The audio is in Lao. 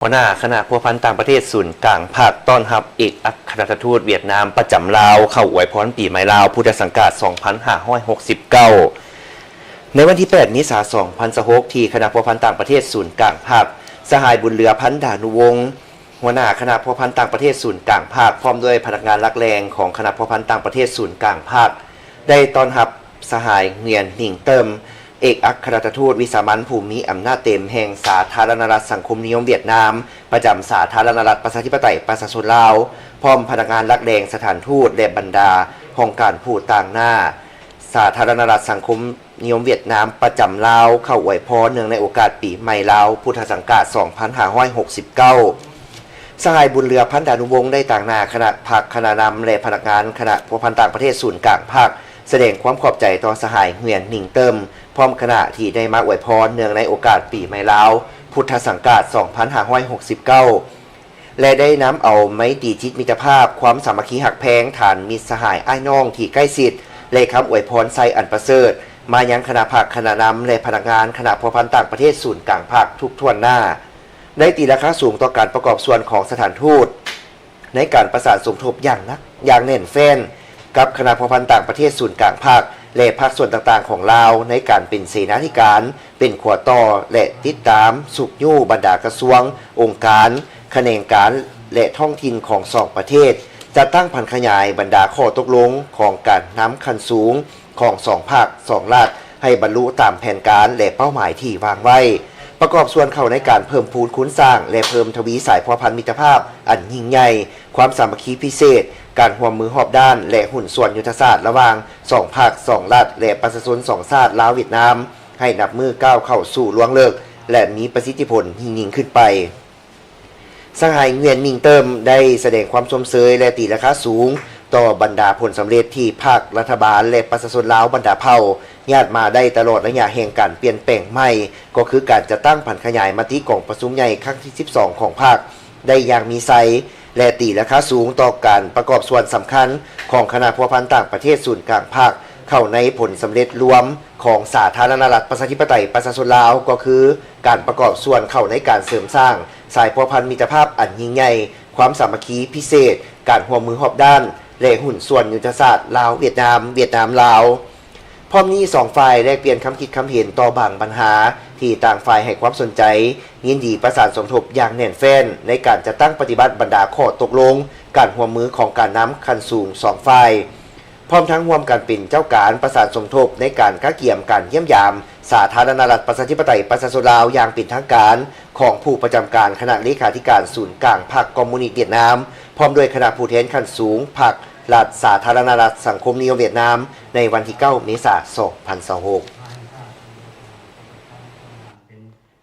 ຫົວໜ້າຄະນະພົວພັນຕ່າງປະເທດສູນກາງພັກ ຕ້ອນຮັບເອກອັກຄະລັດຖະທູດຫວຽດນາມປະຈຳລາວ ເຂົ້າອວຍພອນປີໃໝ່ລາວ ພຸດທະສັກກາດ ສອງພັນຫ້າຮ້ອຍຫົກສິບເກົ້າ. ໃນວັນທີແປດ ເມສາ ສອງພັນຊາວຫົກ ທີ່ຄະນະພົວພັນຕ່າງປະເທດສູນກາງພັກ, ສະຫາຍ ບຸນເຫຼືອ ພັນດານຸວົງ ຫົວໜ້າຄະນະພົວພັນຕ່າງປະເທດສູນກາງພັກ ພ້ອມດ້ວຍພະນັກງານຫຼັກແຫຼ່ງຂອງຄະນະພົວພັນຕ່າງປະເທດສູນກາງພັກ ໄດ້ຕ້ອນຮັບສະຫາຍ ຫງວຽນ ໜິງເຕີມ ເອກອັກຄະລັດຖະທູດວິສາມັນຜູ້ມີອຳນາດເຕັມແຫ່ງສາທາລະນະລັດສັງຄົມນິຍົມຫວຽດນາມ ປະຈຳສາທາລະນະລັດປະຊາທິປະໄຕປະຊາຊົນລາວ, ພ້ອມພະນັກງານຫຼັກແຫຼ່ງສະຖານທູດ ແລະ ບັນດາຫ້ອງການຜູ້ຕາງໜ້າສາທາລະນະລັດສັງຄົມນິຍົມຫວຽດນາມປະຈຳລາວ ເຂົ້າອວຍພອນເນື່ອງໃນໂອກາດປີໃໝ່ລາວ ພຸດທະສັກກາດ ສອງພັນຫ້າຮ້ອຍຫົກສິບເກົ້າ. ສະຫາຍ ບຸນເຫຼືອ ພັນດານຸວົງ ໄດ້ຕາງໜ້າຄະນະພັກ, ຄະນະນຳ ແລະ ພະນັກງານຄະນະພົວພັນຕ່າງປະເທດສູນກາງພັກ ສະແດງຄວາມຂອບໃຈຕໍ່ສະຫາຍ ຫງວຽນ ໜິງເຕີມ ພ້ອມຄະນະທີ່ໄດ້ມາອວຍພອນເນື່ອງໃນໂອກາດປີໃໝ່ລາວ ພຸດທະສັກກາດ ສອງພັນຫ້າຮ້ອຍຫົກສິບເກົ້າ ແລະ ໄດ້ນຳເອົາໄມຕີຈິດມິດຕະພາບ, ຄວາມສາມັກຄີຮັກແພງ, ທານມິດສະຫາຍອ້າຍນ້ອງທີ່ໃກ້ຊິດ ແລະ ຄຳອວຍພອນໄຊອັນປະເສີດ ມາຍັງຄະນະພັກ, ຄະນະນຳ ແລະ ພະນັກງານຄະນະພົວພັນຕ່າງປະເທດສູນກາງພັກທຸກຖ້ວນໜ້າ. ໄດ້ຕີລາຄາສູງຕໍ່ການປະກອບສ່ວນຂອງສະຖານທູດ ໃນການປະສານສົມທົບຢ່າງໜັກ, ຢ່າງແໜ້ນແຟ້ນ ກັບຄະນະພົວພັນຕ່າງປະເທດສູນກາງພັກ ແລະ ພາກສ່ວນຕ່າງໆຂອງລາວ ໃນການເປັນເສນາທິການ, ເປັນຂົວຕໍ່ ແລະ ຕິດຕາມ, ຊຸກຍູ້ບັນດາກະຊວງ, ອົງການ, ຂະແໜງການ ແລະ ທ້ອງຖິ່ນຂອງສອງປະເທດ, ຈັດຕັ້ງຜັນຂະຫຍາຍບັນດາຂໍ້ຕົກລົງຂອງການນຳຂັ້ນສູງ ຂອງສອງພັກ, ສອງລັດ ໃຫ້ບັນລຸຕາມແຜນການ ແລະ ເປົ້າໝາຍທີ່ວາງໄວ້, ປະກອບສ່ວນເຂົ້າໃນການເພີ່ມພູນຄູນສ້າງ ແລະ ເພີ່ມທະວີສາຍພົວພັນມິດຕະພາບອັນຍິ່ງໃຫຍ່, ຄວາມສາມັກຄີພິເສດ, ການຮ່ວມມືຮອບດ້ານ ແລະ ຫຸ້ນສ່ວນຍຸດທະສາດລະຫວ່າງສອງພັກ, ສອງລັດ ແລະ ປະຊາຊົນສອງຊາດລາວ-ຫວຽດນາມ ໃຫ້ນັບມື້ກ້າວເຂົ້າສູ່ລວງເລິກ ແລະ ມີປະສິດທິຜົນຍິ່ງໆຂຶ້ນໄປ. ສະຫາຍ ຫງວຽນ ໜິງເຕີມ ໄດ້ສະແດງຄວາມຊົມເຊີຍ ແລະ ຕີລາຄາສູງຕໍ່ບັນດາຜົນສຳເລັດທີ່ພັກ, ລັດຖະບານ ແລະ ປະຊາຊົນລາວບັນດາເຜົ່າຍາດມາໄດ້ຕະຫຼອດໄລຍະແຫ່ງການປ່ຽນແປງໃໝ່, ກໍຄືການຈັດຕັ້ງຜັນຂະຫຍາຍມະຕິກອງປະຊຸມໃຫຍ່ຄັ້ງທີສິບສອງຂອງພັກໄດ້ຢ່າງມີໄຊ ແລະ ຕີລາຄາສູງຕໍ່ການປະກອບສ່ວນສຳຄັນຂອງຄະນະພົວພັນຕ່າງປະເທດສູນກາງພັກ ເຂົ້າໃນຜົນສຳເລັດລວມຂອງສາທາລະນະລັດປະຊາທິປະໄຕປະຊາຊົນລາວ ກໍຄື ການປະກອບສ່ວນເຂົ້າໃນການເສີມສ້າງສາຍພົວພັນມິດຕະພາບອັນຍິ່ງໃຫຍ່, ຄວາມສາມັກຄີພິເສດ, ການຮ່ວມມືຮອບດ້ານ ແລະ ຫຸ້ນສ່ວນຍຸດທະສາດລາວ-ຫວຽດນາມ, ຫວຽດນາມ-ລາວ. ພ້ອມນີ້ ສອງຝ່າຍແລກປ່ຽນຄຳຄິດຄຳເຫັນຕໍ່ບາງບັນຫາທີ່ຕ່າງຝ່າຍໃຫ້ຄວາມສົນໃຈ, ຍິນດີປະສານສົມທົບຢ່າງແໜ້ນແຟ້ນໃນການຈັດຕັ້ງປະຕິບັດບັນດາຂໍ້ຕົກລົງການຮ່ວມມືຂອງການນຳຂັ້ນສູງສອງຝ່າຍ. ພ້ອມທັງຮ່ວມກັນເປັນເຈົ້າການປະສານສົມທົບໃນການກະກຽມການຢ້ຽມຢາມສາທາລະນະລັດປະຊາທິປະໄຕປະຊາຊົນລາວຢ່າງເປັນທາງການຂອງຜູ້ປະຈຳການຄະນະເລຂາທິການສູນກາງພັກຄອມມູນິດຫວຽດນາມ ພ້ອມດ້ວຍຄະນະຜູ້ແທນຂັ້ນສູງພັກລັດສາທາລະນະລັດສັງຄົມນິຍົມຫວຽດນາມ ໃນວັນທີເກົ້າ ເມສາ ສອງພັນຊາວຫົກ.